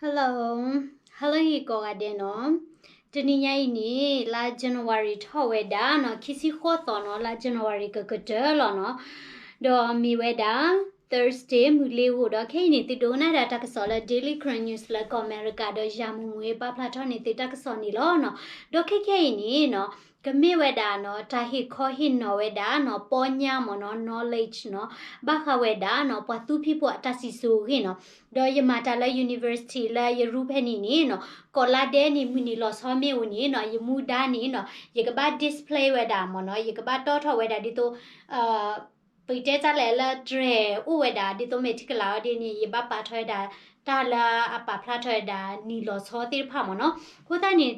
Hello, hello ယကိးဂၤဒဲးနီၤ. တနံၤညါအံၤန့ၣ် လါ January ထီၣ်ဝဲဒၣ်နီၤ ခံဆံဃိးသီနီၤ, လါ January ကကတၢၢ်လီၤနီၤ. ဒီးမ့ၢ်ဝဲဒၣ် Thursday မုၢ်လ့ၤဧိၤ, ဒီးခဲအံၤန့ၣ် သုဒိကနၣ်ဒၣ်တၢ်ကစီၣ်လၢ Daily Karen News လၢကီၢ်အမဲရကၤ ဒီးယၤမူမူပာ်ဖျါထီၣ်န့ၢ်သုတၢ်ကစီၣ်န့ၣ်လီၤနီၤ. ဒီးခဲခဲအံၤန့ၣ်နီၤ ကမ့ၢ်ဝဲဒၣ်နီၤ တၢ်ဟ့ၣ်ခီဟ့ၣ်နီၤဝဲဒၣ်နီၤ ပီညါမ့ၢ်နီၤ knowledge နီၤ ဘၣ်ဃးဝဲဒၣ်နီၤ ပှၤသူဖံးဖိအတၢ်စံၣ်စိၤအဂ့ၢ်နီၤ. ဒီးယမၤတၢ်လၢ university လၢယရူဖဲန့ၣ်န့ၣ်နီၤ ကိးလါဒဲးန့ၣ် မုၢ်နံၤလီၤဆီမ့ၢ်အိၣ်န့ၣ်နီၤ ယမူဒါန့ၣ်နီၤ ယကဘၣ် display ဝဲဒၣ်မ့ၢ်နီၤ ယကဘၣ်တီထီၣ်ဝဲဒၣ်ဒ်သိး ပကတဲတၢ်လဲၣ်လၢတြဲၤအိၣ်ဝဲဒၣ် ဒ်သိးမ့ၢ်ထံကလၤအီၤဒ်န့ၣ် ယဘၣ်ပာ်ထီၣ်ဝဲဒၣ် တၢ်လၢအပာ်ဖျါထီၣ်ဝဲဒၣ်နံၤလီၤဆီသ့ၣ်တဖၣ်မ့ၢ်နီၤ. အဃိသတးန့ၣ်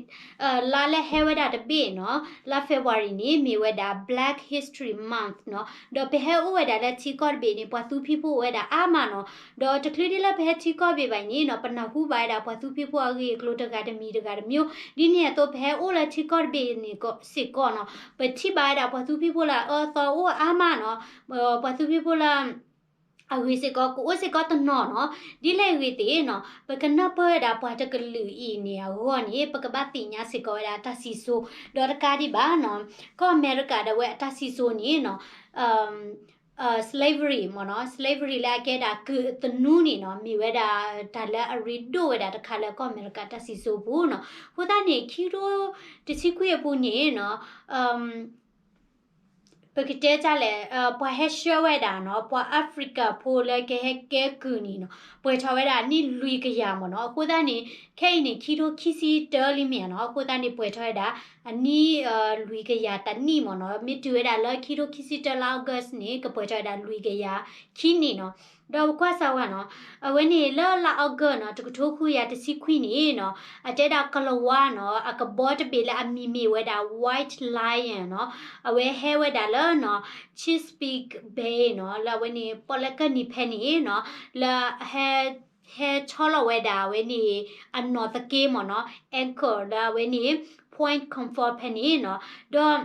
လါလၢဟဲဝဲဒၣ်တဘ့ၣ်နီၤ လါ February န့ၣ် မ့ၢ်ဝဲဒၣ် Black History Month နီၤ. ဒီးပဟဲအိၣ်ဝဲဒၣ်လၢထံကီၢ်တဘ့ၣ်န့ၣ် ပှၤသူဖံးဖိအိၣ်ဝဲဒၣ်အါမးနီၤ. ဒီးတချုးဒ်လၢပဟဲထံကီၢ်တဘ့ၣ်ဘၣ်အံၤန့ၣ်နီၤ ပနၢ်ဟူဘၣ်ဝဲဒၣ်ပှၤသူဖံးဖိအဂ့ၢ်အကျိၤတဂၤတမံၤတဂၤတမံၤ, ဒ်န့ၣ်အသိးပဟဲအိၣ်လၢထံကီၢ်တဘ့ၣ်န့ၣ်စ့ၢ်ကီးနီၤ ပထံၣ်ဘၣ်ဝဲဒၣ်ပှၤသူဖံးဖိလၢအအၢအသီအိၣ်အါမးနီၤ. ပှၤသူဖံးဖိလၢ အဂ့ၢ်စ့ၢ်ကီး ကအိၣ်စ့ၢ်ကီးတနီၤနီၤ. ဒ်လဲၣ်အဂ့ၢ်သ့ၣ်နီၤ ပကနၢ်ပၢၢ်ဝဲဒၣ်ပှၤတကလုာ်အံၤန့ၣ်အဂီၢ်န့ၣ် ပကဘၣ်သ့ၣ်ညါစ့ၢ်ကီးဝဲဒၣ်တၢ်စံၣ်စိၤ, ဒီးတကးဒံးဘၣ်နီၤ ကီၢ်အမဲရကၤဒၣ်ဝဲအတၢ်စံၣ်စိၤန့ၣ်နီၤ slavery မ့ၢ်နီၤ slavery လၢအကဲဒၣ်ကုၢ်သနူန့ၣ်နီၤ မ့ၢ်ဝဲဒၣ်တၢ်လၢအရ့ဒိၣ်ဝဲဒၣ်တခါလၢကီၢ်အမဲရကၤတၢ်စံၣ်စိၤအပူၤနီၤ. အဃိသတးန့ၣ် ခံကထိတဆံခွံအပူၤန့ၣ်နီၤ ပကတဲတၢ်လဲၣ် ပှၤဟဲဆှၢဝဲဒၣ်နီၤ ပှၤ Africa ဖိလၢကဟဲကဲကုၢ်န့ၣ်နီၤ ပှဲၤထီၣ်ဝဲဒၣ်အနံၣ်လွံၢ်ကယၤမ့ၢ်နီၤ. အဃိသတးန့ၣ် ခဲအံၤန့ၣ် ခံကထိခံဆံတၢလံမ့ၢ်ဧါနီၤ. အဃိသတးန့ၣ် ပှဲၤထီၣ်ဝဲဒၣ်အနံၣ်လွံၢ်ကယၤတနံၣ်မ့ၢ်နီၤ. မ့ၢ်တုၤဝဲဒၣ်လၢခံကထိခံဆံတၢလါ August န့ၣ် ကပှဲၤထီၣ်ဝဲဒၣ်လွံၢ်ကယၤခံနံၣ်နီၤ. ဒီးပကွၢ်စၢ်ဝဲနီၤ အဝဲန့ၣ်လၢလါ August နီၤ တကထိဃုကယၤတဆံခွံန့ၣ်နီၤ အတဲဒၣ်ကလၤဝါနီၤ အကဘီတဘ့ၣ်လၢအမံၤမ့ၢ်ဝဲဒၣ် White Lion နီၤ အဝဲဟဲဝဲဒၣ်လၢနီၤ Chesapeake Bay နီၤ လၢအဝဲန့ၣ် ပီၣ်လဲၣ်ကၢၢ်နံၤဖဲန့ၣ်နီၤ လၢ ဟဲဆီလီၤဝဲဒၣ်အဝဲန့ၣ် အနီၢ်သက့မ့ၢ်နီၤ anchor လၢအဝဲန့ၣ် Point Comfort ဖဲန့ၣ်နီၤ. ဒီး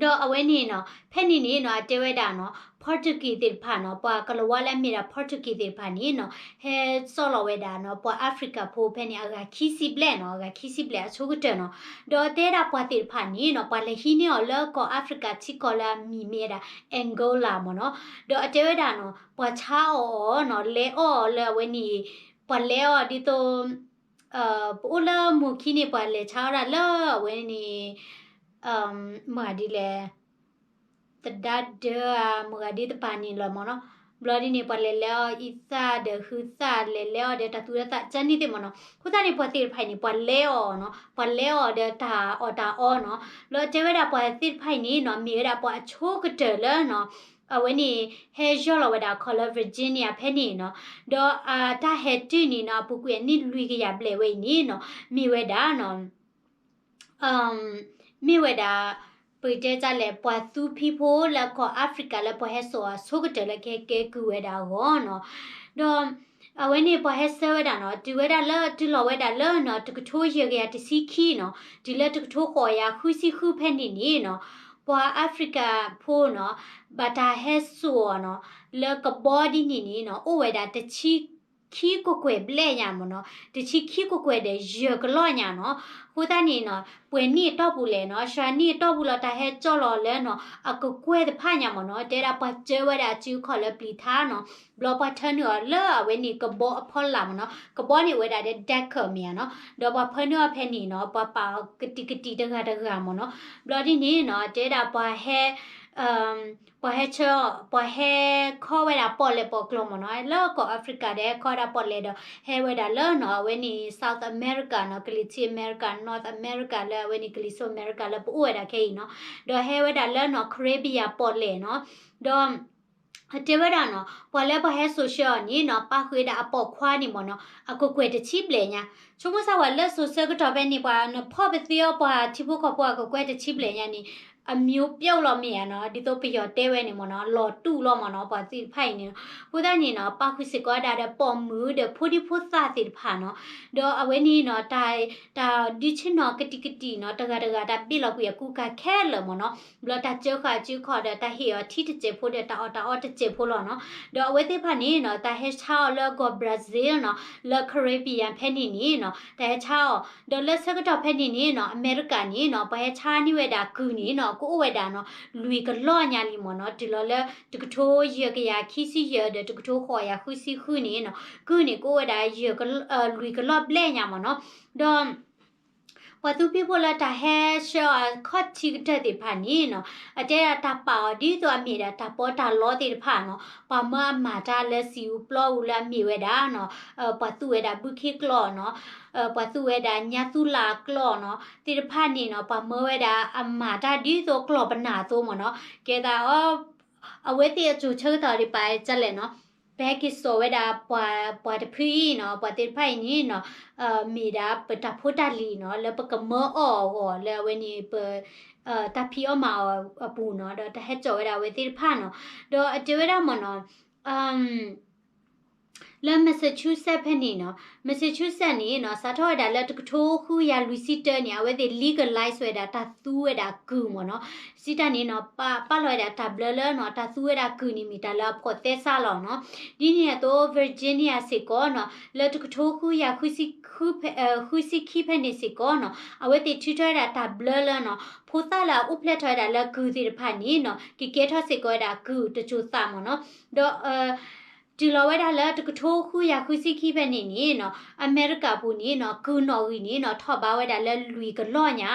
ဒီးအဝဲန့ၣ်နီၤ ဖဲန့ၣ်န့ၣ်နီၤ အတဲဝဲဒၣ်နီၤ Portuguese သ့ၣ်တဖၣ်နီၤ ပှၤကလၤဝါလၢအမ့ၢ်ဒၣ် Portuguese သ့ၣ်တဖၣ်န့ၣ်နီၤ ဟဲဆီလီၤဝဲဒၣ်နီၤ ပှၤ Africa ဖိဖဲန့ၣ် အဂၤခံဆံဘျဲၣ်နီၤ အဂၤခံဆံဘျဲၣ်အဆိကတၢၢ်နီၤ. ဒီးတဲဒၣ်ပှၤသ့ၣ်တဖၣ်န့ၣ်နီၤ ပှၤလဲၤဟံးန့ၢ်အီၤလၢကီၢ် Africa ထံကီၢ်လၢအမံၤမ့ၢ်ဝဲဒၣ် Angola မ့ၢ်နီၤ. ဒီးအတဲဝဲဒၣ်နီၤ ပှၤဆါအီၣ်အီၤနီၤ လဲၤအီၣ်အီၤလၢအဝဲန့ၣ် ပှၤလဲၤအီၣ်ဒ်သိး ပအိၣ်လၢမိၢ်ခံန့ၣ် ပှၤလဲၤဆါအီၣ်ဒၣ်လၢအဝဲန့ၣ် မၤဒ်လဲၣ် သဒါဒၢဧါ မၤဒ်တပၤန့ၣ်လီၤမ့ၢ်နီၤ. ဘျီဒ်န့ၣ် ပှၤလဲၤလဲၤအီၣ်အံသၣ်ဒီးဟုသၣ် လဲၤလဲၤအီၣ်ဒီးတၢ်သူတၢ်သၣ် ကန့ၣ်သ့ၣ်မ့ၢ်နီၤ. အဃိသတးန့ၣ် ပှၤသ့ၣ်တဖၣ်အံၤန့ၣ် ပှၤလဲၤအီၣ်နီၤ ပှၤလဲၤအီၣ်ဒီးတၢ်အီၣ်တၢ်အီနီၤ. ဘျီတဲဝဲဒၣ်ပှၤသ့ၣ်တဖၣ်အံၤန့ၣ်နီၤ မ့ၢ်ဝဲဒၣ်ပှၤအဆိကတၢၢ်လၢနီၤ အဝဲန့ၣ် ဟဲယီၢ်လီၤဝဲဒၣ်ခီၣ်လၢ Virginia ဖဲန့ၣ်နီၤ. ဒီးအတၢ်ဟဲတုၤန့ၣ်နီၤ အပူၤကွံာ်အနံၣ်လွံၢ်ကယၤဘျဲၣ်ဝဲအံၤန့ၣ်နီၤ မ့ၢ်ဝဲဒၣ်နီၤ မ့ၢ်ဝဲဒၣ် ပကတဲတၢ်လဲၣ် ပှၤသူဖံးဖိလၢကီၢ် Africa လၢပှၤဟဲစိာ်အဆိကတၢၢ်လၢကဟဲကဲကုၢ်ဝဲဒၣ်အဂီၢ်နီၤ. ဒီး အဝဲန့ၣ်ပှၤဟဲဆှၢဝဲဒၣ်နီၤ တုၤဝဲဒၣ်လၢ တုၤလီၤဝဲဒၣ်လၢနီၤ တကထိယဲၢ်ကယၤတဆံခံနီၤ တုၤလၢတကထိဃိးကယၤဃုဆံဃုဖဲန့ၣ်န့ၣ်နီၤ ပှၤ Africa ဖိနီၤ ဘၣ်တၢ်ဟဲစိာ်အီၤနီၤ လၢကဘီဒ်န့ၣ်န့ၣ်နီၤ အိၣ်ဝဲဒၣ်တဆံ ခံကကွဲၢ်ဘျဲၣ်ညါမ့ၢ်နီၤ တဆံခံကကွဲၢ်ဒီးယဲၢ်ကလီၢ်ညါနီၤ. အဃိသတးန့ၣ်နီၤ ပှဲၤနံၣ်အတီၢ်ပူၤလဲၣ်နီၤ စှၤနံၣ်အတီၢ်ပူၤလီၤ တၢ်ဟဲစိာ်လီၤလၢနီၤ အကကွဲၢ်တဖၣ်ညါမ့ၢ်နီၤ တဲဒၣ်ပှၤစၢဝဲဒၣ်အစုအခီၣ်လၢပျံၤထါနီၤ ဘျီပှၤထၢနုာ်အီၤလၢအဝဲန့ၣ်ကဘီအဖီလာ်မ့ၢ်နီၤ ကဘီန့ၣ်ဝဲဒၣ်ဒီး decker မ့ၢ်ဧါနီၤ ဒီးပှၤဖၢနုာ်အီၤဖဲန့ၣ်နီၤ ပှၤပာ်အီၤကတံာ်ကတံာ်တဂၤတဂၤမ့ၢ်နီၤ ဘျီဒ်န့ၣ်နီၤ တဲဒၣ်ပှၤဟဲ ပှၤဟဲဆၢ ပှၤဟဲခီဝဲဒၣ်ပီၣ်လဲၣ်ပီၣ်ကျိၤမ့ၢ်နီၤ လၢကီၢ် Africa ဒီးဟဲခီဝဲဒၣ်ပီၣ်လဲၣ်ဒီး ဟဲဝဲဒၣ်လၢနီၤ အဝဲန့ၣ် South America နီၤ ကလံၤထံး America North America လၢအဝဲန့ၣ်ကလံၤစိး America လၢပအိၣ်ဝဲဒၣ်ခဲအံၤနီၤ ဒီးဟဲဝဲဒၣ်လၢနီၤ Caribbean ပီၣ်လဲၣ်နီၤ ဒီး တဲဝဲဒၣ်နီၤ ပှၤလၢပှၤဟဲစိာ်ဆှၢအီၤန့ၣ်နီၤ ပာ်ဃုာ်ဝဲဒၣ်အပိာ်ခွါန့ၣ်မ့ၢ်နီၤ အကကွဲၢ်တဆံဘျဲၣ်ညါ ဆိကမိၣ်စၢ်ဝဲလၢစိာ်ဆှၢကတီၢ်ဖဲန့ၣ် ပှၤနဖီၣ်ပသ့အီၤပှၤထံဖိကီၢ်ဖိအကကွဲၢ်တဆံဘျဲၣ်ညါန့ၣ် အမျိုးပြုတ်လီၤမ့ၢ်ဧါနီၤ, ဒ်သိးပယီၤတဲဝဲန့ၣ်မ့ၢ်နီၤ, လီၤတူာ်လီၤမ့ၢ်နီၤ, ပှၤသ့ၣ်တဖၣ်အံၤန့ၣ်နီၤ. အဃိသတးန့ၣ်နီၤ ပာ်ဃုာ်စ့ၢ်ကီးဝဲဒၣ်ဒီးပိာ်မုၣ်ဒီးဖိဒံဖိသၣ်သ့ၣ်တဖၣ်နီၤ. ဒီးအဝဲန့ၣ်နီၤ တၢ် တၢ်ဒုးဆ့ၣ်နီၤကတံာ်ကတံာ်နီၤ, တဂၤတဂၤတၢ်ဘ့ၣ်လီၤကွံာ်အကူအကၤခဲလၢာ်မ့ၢ်နီၤ. ဘျီတၢ်စၢဃာ်အစုခီၣ်ဒီးတၢ်ဟ့ၣ်အီၤထံတစဲးဖိဒီးတၢ်အီၣ်တၢ်အီတစဲးဖိလီၤနီၤ. ဒီးအဝဲသ့ၣ်တဖၣ်န့ၣ်နီၤ တၢ်ဟဲဆါအီၤလၢကီၢ် Brazil နီၤ, လၢ Caribbean ဖဲန့ၣ်န့ၣ်နီၤ တၢ်ဟဲဆါအီၤ. ဒီးလၢဆၢကတီၢ်ဖဲန့ၣ်န့ၣ်နီၤ အမဲရကၤန့ၣ်နီၤ ပှၤဟဲဆါန့ၢ်ဝဲဒၣ်ကုၢ်န့ၣ်နီၤ ကအိၣ်ဝဲဒၣ်နီၤ လွံၢ်ကလီၢ်ညါလံမ့ၢ်နီၤ, တုၤလီၤလၢတကထိယဲၢ်ကယၤခံဆံယဲၢ်ဒီးတကထိဃိးကယၤဃုဆံဃုန့ၣ်နီၤ, ကုၢ်န့ၣ်ကအိၣ်ဝဲဒၣ် လွံၢ်ကလီၢ်ဘျဲၣ်ညါမ့ၢ်နီၤ. ဒီး ပှၤသူဖံးဖိလၢတၢ်ဟဲဆှၢအီၤခီၣ်ထံးကတၢၢ်သ့ၣ်တဖၣ်န့ၣ်နီၤ, အတဲဒၣ်တၢ်ပာ်အီၤဒ်သိးအမ့ၢ်ဒၣ်တၢ်ပီးတၢ်လီသ့ၣ်တဖၣ်နီၤ, ပှၤမၢအမၤတၢ်လၢစံာ်အူပျီအူလၢအမ့ၢ်ဝဲဒၣ်နီၤ, ပှၤသူဝဲဒၣ်ဘုခ့ကျိာ်နီၤ, ပှၤသူဝဲဒၣ်ညါသူလးကျိာ်နီၤ, သ့ၣ်တဖၣ်န့ၣ်နီၤ ပှၤမၢဝဲဒၣ်အမၤတၢ်ဒ်သိးကျိာ်ပနၢ်အသိးမ့ၢ်နီၤ, ကဲသးအီၤ အဝဲသ့ၣ်အစိၤဆၢကတီၢ်ဒံးပာ်ဒ်လဲၣ်နီၤ, ပဟဲက့ၤစိာ်ဝဲဒၣ်ပှၤ ပှၤတဖုအံၤနီၤ, ပှၤသ့ၣ်တဖၣ်အံၤန့ၣ်နီၤ, မ့ၢ်ဒၣ်ပတၢ်ဖိတၢ်လံၤနီၤ, လၢပကမၢအီၣ်အဂီၢ်လၢအဝဲန့ၣ်ပ တၢ်ဖံးအီၣ်မၤအီၣ်အပူၤနီၤ, ဒီးတၢ်ဟဲစိာ်ဝဲဒၣ်အဝဲသ့ၣ်တဖၣ်နီၤ, ဒီးအတဲဝဲဒၣ်မ့ၢ်နီၤ လၢ Massachusetts ဖဲန့ၣ်နီၤ, Massachusetts န့ၣ်နီၤ စးထီၣ်ဝဲဒၣ်လၢတကထိဃုကယၤလွံၢ်ဆံတၢန့ၣ် အဝဲသ့ၣ် legalize ဝဲဒၣ်တၢ်သူဝဲဒၣ်ကုၢ်မ့ၢ်နီၤ, စံးတၢ်န့ၣ်နီၤ ပာ် ပာ်လီၤဝဲဒၣ်တၢ်ဘျၢလၢနီၤ တၢ်သူဝဲဒၣ်ကုၢ်န့ၣ်မ့ၢ်တၢ်လၢအဖိးသဲစးလီၤနီၤ, ဒ်န့ၣ်အသိး Virginia စ့ၢ်ကီးနီၤ လၢတကထိဃုကယၤဃုဆံ ဃုဆံခံဖဲန့ၣ်စ့ၢ်ကီးနီၤ အဝဲသ့ၣ်ထုးထီၣ်ဝဲဒၣ်တၢ်ဘျၢလၢနီၤ ဖိသၣ်လၢအအိၣ်ဖျဲၣ်ထီၣ်ဝဲဒၣ်လၢကုၢ်သ့ၣ်တဖၣ်န့ၣ်နီၤ ကကဲထီၣ်စ့ၢ်ကီးဝဲဒၣ်ကုၢ်တစိၤသးမ့ၢ်နီၤ, ဒီး တုၤလီၤဝဲဒၣ်လၢတကထိဃုကယၤဃုဆံခံဖဲန့ၣ်န့ၣ်နီၤ အမဲရကၤပူၤန့ၣ်နီၤ ကုၢ်နီၣ်ဂံၢ်န့ၣ်နီၤ ထီၣ်ဘးဝဲဒၣ်လၢလွံၢ်ကလီၢ်ညါ,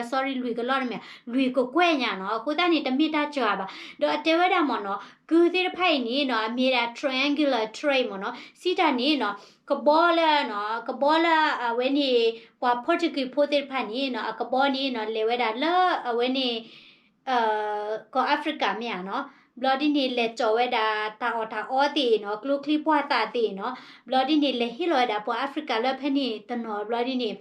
sorry လွံၢ်ကလီၢ်တမ့ၢ် လွံၢ်ကကွဲၢ်ညါနီၤ, အဃိသတးန့ၣ် တမ့ၢ်တၢ်စှၤဘၣ်, ဒီးအတဲဝဲဒၣ်မ့ၢ်နီၤ ကုၢ်သ့ၣ်တဖၣ်အံၤန့ၣ်နီၤ အမ့ၢ်ဒၣ် triangular trade မ့ၢ်နီၤ, စံးတၢ်န့ၣ်နီၤ ကဘီလၢနီၤ ကဘီလၢအဝဲန့ၣ် ပှၤ Portuguese ဖိသ့ၣ်တဖၣ်န့ၣ်နီၤ အကဘီန့ၣ်နီၤ လဲၤဝဲဒၣ်လၢအဝဲန့ၣ် ကီၢ် Africa မ့ၢ်ဧါနီၤ, ဘျီဒ်န့ၣ် လဲၤစိာ်ဝဲဒၣ်တၢ်အီၣ်တၢ်အီသ့ၣ်နီၤ ကျိချံပှၢ်သၣ်သ့ၣ်နီၤ, ဘျီဒ်န့ၣ် လဲၤဟ့ၣ်လီၤဝဲဒၣ်ပှၤ Africa လၢဖဲန့ၣ်တနီၤ ဘျီဒ်န့ၣ်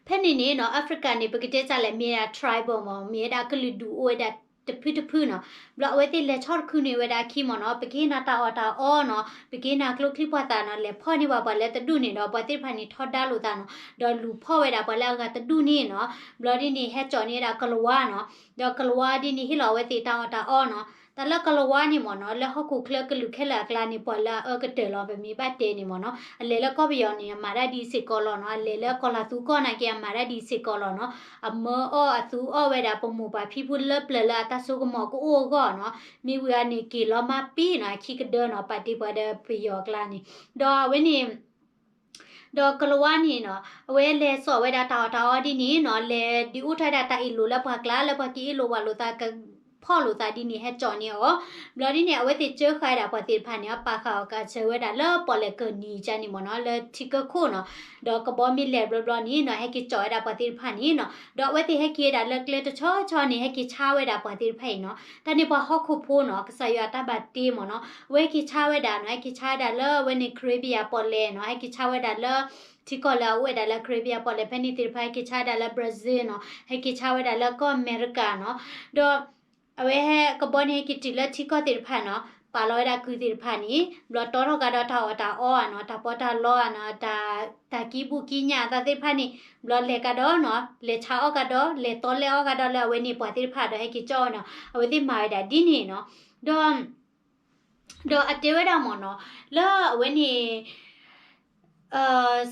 ဖဲန့ၣ်န့ၣ်နီၤ Africa န့ၣ် ပကတဲစ့ၢ်လဲၣ် မ့ၢ်ဝဲဒၣ် tribal မ့ၢ် မ့ၢ်ဝဲဒၣ်ကလုာ်ဒူၣ်အိၣ်ဝဲဒၣ်တဖုတဖုနီၤ, ဘျီအဝဲသ့ၣ်လဲၤဆီၣ်တခုန့ၢ်ဝဲဒၣ်အခံမ့ၢ်နီၤ ပကဟ့ၣ်နၤတၢ်အီၣ်တၢ်အီနီၤ ပကဟ့ၣ်နၤကျိချံပှၢ်သၣ်နီၤ လဲၤဖီၣ်န့ၢ်ပှၤပှၤလၢတဒူၣ်န့ၣ်ဒီး ပှၤသ့ၣ်တဖၣ်န့ၣ်ထီဒါလိာ်သးနီၤ ဒီးလူၤဖီၣ်ဝဲဒၣ်ပှၤလၢအဂၤတဒူၣ်န့ၣ်နီၤ, ဘျီဒ်န့ၣ် ဟဲစိာ်န့ၢ်ဝဲဒၣ်ကလၤဝါနီၤ, ဒီးကလၤဝါဒ်န့ၣ် ဟ့ၣ်လီၤအဝဲသ့ၣ်တၢ်အီၣ်တၢ်အီနီၤ, တၢ်လၢကလၤဝါန့ၣ်မ့ၢ်နီၤ လၢဟီၣ်ခိၣ်ချၢကလုာ်ခဲလၢာ်အကျါန့ၣ် ပှၤလၢအအၢကတၢၢ်လီၤ ပမ့ၢ်ဘၣ်တဲန့ၣ်မ့ၢ်နီၤ, အလဲၤလၢကီၢ်ပယီၤန့ၣ် အမၤတၢ်ဒ်စ့ၢ်ကီးလီၤနီၤ, အလဲၤလၢကီၢ်လၤသူကီၢ်နာ်က့ အမၤတၢ်ဒ်စ့ၢ်ကီးလီၤနီၤ, အမၢအီၣ်အသူအီၣ်ဝဲဒၣ်ပမိၢ်ပၢ်ဖံဖုလၢပျၢၤလၢအတၢ်စိကမီၤကအိၣ်အဂီၢ်နီၤ, မ့ၢ်ဝံၤအန့ၣ်က့ၤလီၤမါပ့ၤနီၤ အခံကဒၢနီၤ ပာ်တ့ၢ်ပှၤဒီးပယီၤအကျါန့ၣ်, ဒီးအဝဲန့ၣ် ဒီးကလၤဝါန့ၣ်နီၤ အဝဲလဲၤစိာ်ဝဲဒၣ်တၢ်အီၣ်တၢ်အီဒ်န့ၣ်နီၤ လဲၤဒုးအိၣ်ထီၣ်ဝဲဒၣ်တၢ်အ့ၣ်လိာ်လၢပှၤကျါ လၢပှၤက့ၤအ့ၣ်လိာ်ဝဲလိာ်သး ကဖီၣ်လိာ်သးဒ်န့ၣ် ဟဲစိာ်န့ၢ်အီၤ, ဘျီဒ်န့ၣ် အဝဲသ့ၣ်စၢဃာ်ဝဲဒၣ်ပှၤသ့ၣ်တဖၣ်န့ၣ် အပာ်ဃာ်အီၤကးဆၢဝဲဒၣ်လၢပီၣ်လဲၣ်ကၢၢ်နံၤကန့ၣ်မ့ၢ်နီၤ လၢထံကၢၢ်ခိၣ်နီၤ, ဒီးကဘီမ့ၢ်လဲၤဘျီဘျီန့ၣ်နီၤ ဟဲက့ၤစိာ်ဝဲဒၣ်ပှၤသ့ၣ်တဖၣ်န့ၣ်နီၤ, ဒီးအဝဲသ့ၣ်ဟဲက့ၤဝဲဒၣ်လၢကျဲတဆီဆီန့ၣ် ဟဲက့ၤဆါဝဲဒၣ်ပှၤသ့ၣ်တဖၣ်အံၤနီၤ, တၢ်န့ၣ်ပှၤဟီၣ်ခိၣ်ဖိနီၤ ကစၢ်ယွၤအတၢ်ဘၣ်တ့မ့ၢ်နီၤ, အဝဲဟဲက့ၤဆါဝဲဒၣ်နီၤ ဟဲက့ၤဆါဝဲဒၣ်လၢအဝဲန့ၣ် Caribbean ပီၣ်လဲၣ်နီၤ ဟဲက့ၤဆါဝဲဒၣ်လၢ ထံကီၢ်လၢအအိၣ်ဝဲဒၣ်လၢ Caribbean ပီၣ်လဲၣ်ဖဲန့ၣ်သ့ၣ်တဖၣ် ဟဲက့ၤဆါဝဲဒၣ်လၢ Brazil နီၤ ဟဲက့ၤဆါဝဲဒၣ်လၢကီၢ်အမဲရကၤနီၤ, ဒီး အဝဲဟဲကဘီန့ၣ်ဟဲက့ၤတုၤလၢထံကီၢ်သ့ၣ်တဖၣ်နီၤ ပာ်လီၤဝဲဒၣ်ကုၢ်သ့ၣ်တဖၣ်န့ၣ် ဘျီတီထီၣ်ကဒီးတၢ်အီၣ်တၢ်အီဧါနီၤ တၢ်ပီးတၢ်လီဧါနီၤ တၢ် တၢ်ကံဘူးကံညၣ်အသးသ့ၣ်တဖၣ်န့ၣ် ဘျီလဲၤကဒီးနီၤ လဲၤဆါအီၣ်ကဒီး လဲၤသီလဲအီၣ်ကဒီးလၢအဝဲန့ၣ်ပှၤသ့ၣ်တဖၣ်ဒီးဟဲက့ၤကၠီဝဲနီၤ အဝဲသ့ၣ်မၤဝဲဒၣ်ဒ်န့ၣ်နီၤ, ဒီး ဒီးအတဲဝဲဒၣ်မ့ၢ်နီၤ လၢအဝဲန့ၣ်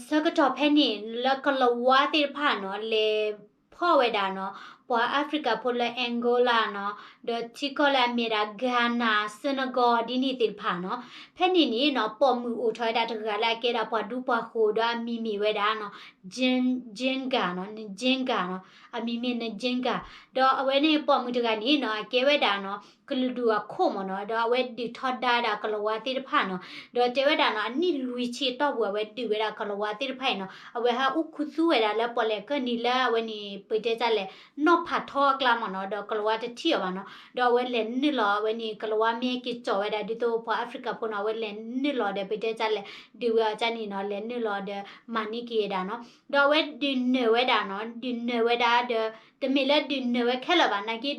ဆၢကတီၢ်ဖဲန့ၣ် လၢကလၤဝါသ့ၣ်တဖၣ်နီၤ လဲၤဖီၣ်ဝဲဒၣ်နီၤ ပှၤ Africa ဖိလၢ Angola နီၤ ဒီးထံကီၢ်လၢအမ့ၢ်ဒၣ် Ghana Senegal ဒ်န့ၣ်သ့ၣ်တဖၣ်နီၤ ဖဲန့ၣ်န့ၣ်နီၤ ပိာ်မုၣ်အိၣ်ထီၣ်ဝဲဒၣ်တဂၤလၢအကဲဒၣ်ပှၤဒူပှၤဃိၤဒီးအမံၤမ့ၢ်ဝဲဒၣ်နီၤ Jin- Ginga နီၤ Ginga နီၤ အမံၤမ့ၢ် Ginga ဒီးအဝဲန့ၣ်ပိာ်မုၣ်တဂၤန့ၣ်နီၤ အကဲဝဲဒၣ်နီၤ ကလုာ်ဒူၣ်အခိၣ်မ့ၢ်နီၤ ဒီးအဝဲဒုးထီဒါဒၣ်ကလၤဝါသ့ၣ်တဖၣ်နီၤ ဒီးတဲဝဲဒၣ်နီၤ အနံၣ်လွံၢ်ဆံအတီၢ်ပူၤ အဝဲဒုးဝဲဒၣ်ကလၤဝါသ့ၣ်တဖၣ်အံၤနီၤ အဝဲဟဲအိၣ်ခူသူၣ်ဝဲဒၣ်လၢပီၣ်လဲၣ်ကၢၢ်နံၤလၢအဝဲန့ၣ် ပတဲတၢ်လဲၣ် နီၢ်ဖးထီအကျါမ့ၢ်နီၤ ဒီးကလၤဝါတထံၣ်အီၤဘၣ်နီၤ ဒီးအဝဲလဲၤနုာ်လီၤ အဝဲန့ၣ် ကလၤဝါမ့ၢ်ဟဲက့ၤစိာ်ဝဲဒၣ် ဒ်သိးပှၤ Africa ဖိနီၤ အဝဲလဲၤနုာ်လီၤဒီး ပတဲတၢ်လဲၣ် ဒုးဝဲအီၤကန့ၣ်နီၤ လဲၤနုာ်လီၤဒီး မၤန့ၢ်က့ၤဝဲဒၣ်နီၤ ဒီးအဝဲဒုးနၢၤဝဲဒၣ်နီၤ ဒုးနၢၤဝဲဒၣ်ဒီး တမ့ၢ်လၢဒုးနၢၤဝဲခဲလၢာ်ဘၣ်, နာ်က့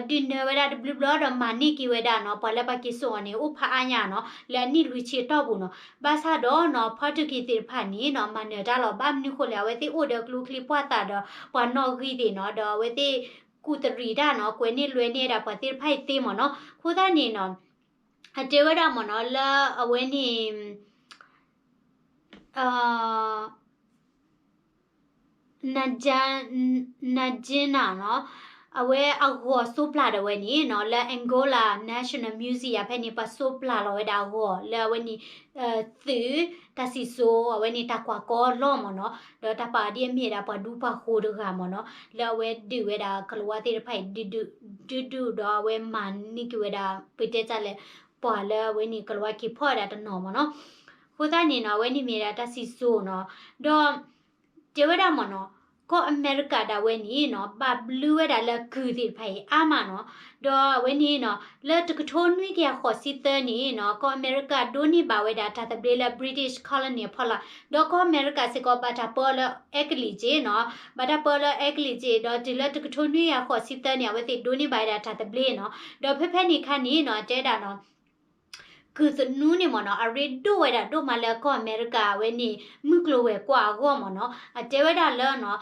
ဒုးနၢၤဝဲဒၣ်တဘျုးဘျီဒီးမၤန့ၢ်က့ၤဝဲဒၣ်နီၤ, ပှၤလၢပှၤက့ၤစိာ်အီၤန့ၣ် အိၣ်ဖးအါညါနီၤ, လၢအနံၣ်လွံၢ်ဆံအတီၢ်ပူၤနီၤ. ဘၣ်ဆၣ်ဒီးနီၤ Portuguese သ့ၣ်တဖၣ်န့ၣ်နီၤ မၤနၢၤတၢ်လီၤ. ဘၣ်မနုၤဃိလဲၣ်, အဝဲသ့ၣ်အိၣ်ဒီးကျိချံပှၢ်သးဒီး ပှၤနီၣ်ဂံၢ်သ့ၣ်နီၤ, ဒီးအဝဲသ့ၣ်ကူၣ်တရံးတၢ်နီၤ, ကွဲးန့ၢ်လွဲန့ၢ်ဝဲဒၣ်ပှၤသ့ၣ်တဖၣ်အံၤသ့မ့ၢ်နီၤ. အဃိသတးန့ၣ်နီၤ အတဲဝဲဒၣ်မ့ၢ်နီၤ လၢအဝဲန့ၣ် န နကၠ့နၤနီၤ, အဝဲအဂီၤစိပျၢ်ဒီးဝဲန့ၣ်နီၤ, လၢ Angola National Museum ဖဲန့ၣ် ပှၤစိပျၢ်လီၤဝဲဒၣ်အဂီၤ လၢအဝဲန့ၣ် သုးတၢ်စံၣ်စိၤ အဝဲန့ၣ်တၢ်ကွၢ်ကီအလီၢ်မ့ၢ်နီၤ, ဒီးတၢ်ပာ်အီၤဒ်အမ့ၢ်ဒၣ်ပှၤဒူပှၤဃိၤတဂၤမ့ၢ်နီၤ, လၢအဝဲဒုးဝဲဒၣ်ကလၤဝါသ့ၣ်တဖၣ်အံၤ ဒုးဒုး ဒုးဒုးဒီးအဝဲမၤန့ၢ်က့ၤဝဲဒၣ် ပတဲတၢ်လဲၣ် ပှၤလၢအဝဲန့ၣ်ကလၤဝါက့ၤဖီၣ်ဝဲဒၣ်တနီၤမ့ၢ်နီၤ. အဃိသတးန့ၣ်နီၤ အဝဲန့ၣ်မ့ၢ်ဒၣ်တၢ်စံၣ်စိၤနီၤ, ဒီး တဲဝဲဒၣ်မ့ၢ်နီၤ, ကီၢ်အမဲရကၤဒၣ်ဝဲန့ၣ်နီၤ ဘၣ်ဘျုးဝဲဒၣ်လၢကုၢ်သ့ၣ်တဖၣ်အံၤအါမးနီၤ, ဒီးအဝဲန့ၣ်နီၤ လၢတကထိနွံကယၤဃိးဆံသၢန့ၣ်နီၤ ကီၢ်အမဲရကၤဒိးန့ၢ်ဘၣ်ဝဲဒၣ်တၢ်သဘျ့လၢ British colony အဖီလာ်, ဒီးကီၢ်အမဲရကၤစ့ၢ်ကီးဘၣ်တၢ်ပၢလၢအဲကလံးက့နီၤ, ဘၣ်တၢ်ပၢလၢအဲကလံးက့ ဒီးတုၤလၢတကထိနွံကယၤဃိးဆံသၢန့ၣ် အဝဲသ့ၣ်ဒိးန့ၢ်ဘၣ်ဝဲဒၣ်တၢ်သဘျ့နီၤ, ဒီးဖဲဖဲန့ၣ်အခါန့ၣ်နီၤ တဲဒၣ်နီၤ ကုၢ်သနူန့ၣ်မ့ၢ်နီၤ အရ့ဒိၣ်ဝဲဒၣ်ဒိၣ်မးလၢကီၢ်အမဲရကၤအဝဲန့ၣ် မုၢ်ကျိၤဝဲၤကွာ်အဂီၢ်မ့ၢ်နီၤ, အတဲဝဲဒၣ်လၢနီၤ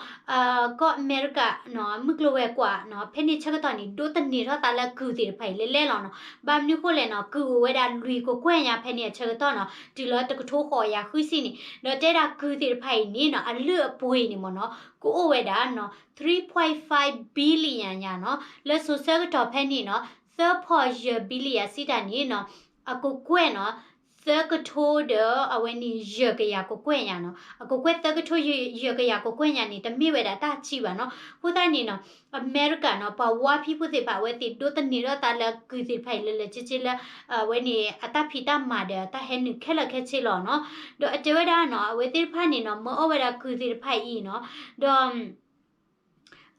ကီၢ်အမဲရကၤနီၤ မုၢ်ကျိၤဝဲၤကွာ်နီၤ ဖဲန့ၣ်ဆၢကတီၢ်န့ၣ် ဒိးသန့ၤထီၣ်သးလၢကုၢ်သ့ၣ်တဖၣ်အံၤလဲၣ်လဲၣ်လီၤနီၤ. ဘၣ်မနုၤဃိလဲၣ်နီၤ ကုၢ်အိၣ်ဝဲဒၣ်လွံၢ်ကကွဲၢ်ညါဖဲန့ၣ်အဆၢကတီၢ်နီၤ တုၤလၢတကထိဃိးကယၤဃုဆံန့ၣ်, ဒီးတဲဒၣ်ကုၢ်သ့ၣ်တဖၣ်အံၤန့ၣ်နီၤ အလုၢ်အပှ့ၤန့ၣ်မ့ၢ်နီၤ ကအိၣ်ဝဲဒၣ်နီၤ three point five billion ညါနီၤ, လၢစိၤဆၢကတီၢ်ဖဲန့ၣ်နီၤ သၢဖီယဲၢ် billion စံးတၢ်န့ၣ်နီၤ အကကွဲၢ်နီၤ သၢကထိဒီးအဝဲန့ၣ် ယဲၢ်ကယၤကကွဲၢ်ညါနီၤ, အကကွဲၢ်သၢကထိယဲၢ်ကယၤကကွဲၢ်ညါန့ၣ် တမ့ၢ်ဝဲဒၣ်တၢ်ဆံးဘၣ်နီၤ. အဃိသတးန့ၣ်နီၤ အမဲရကၤနီၤ ပှၤဝါဖံးဖိသ့ၣ်တဖၣ် အဝဲသ့ၣ်ဒိးသန့ၤထီၣ်သးလၢကုၢ်သ့ၣ်တဖၣ်အံၤလၢလၢဆ့ဆ့လၢ အဝဲန့ၣ် အတၢ်ဖံးတၢ်မၤဒီးတၢ်ဟဲနုာ်ခဲလၢာ်ခဲဆ့လီၤနီၤ. ဒီးအတဲဝဲဒၣ်နီၤ အဝဲသ့ၣ်တဖၣ်န့ၣ်နီၤ မၢအီၣ်ဝဲဒၣ်ကုၢ်သ့ၣ်တဖၣ်အံၤနီၤ, ဒီး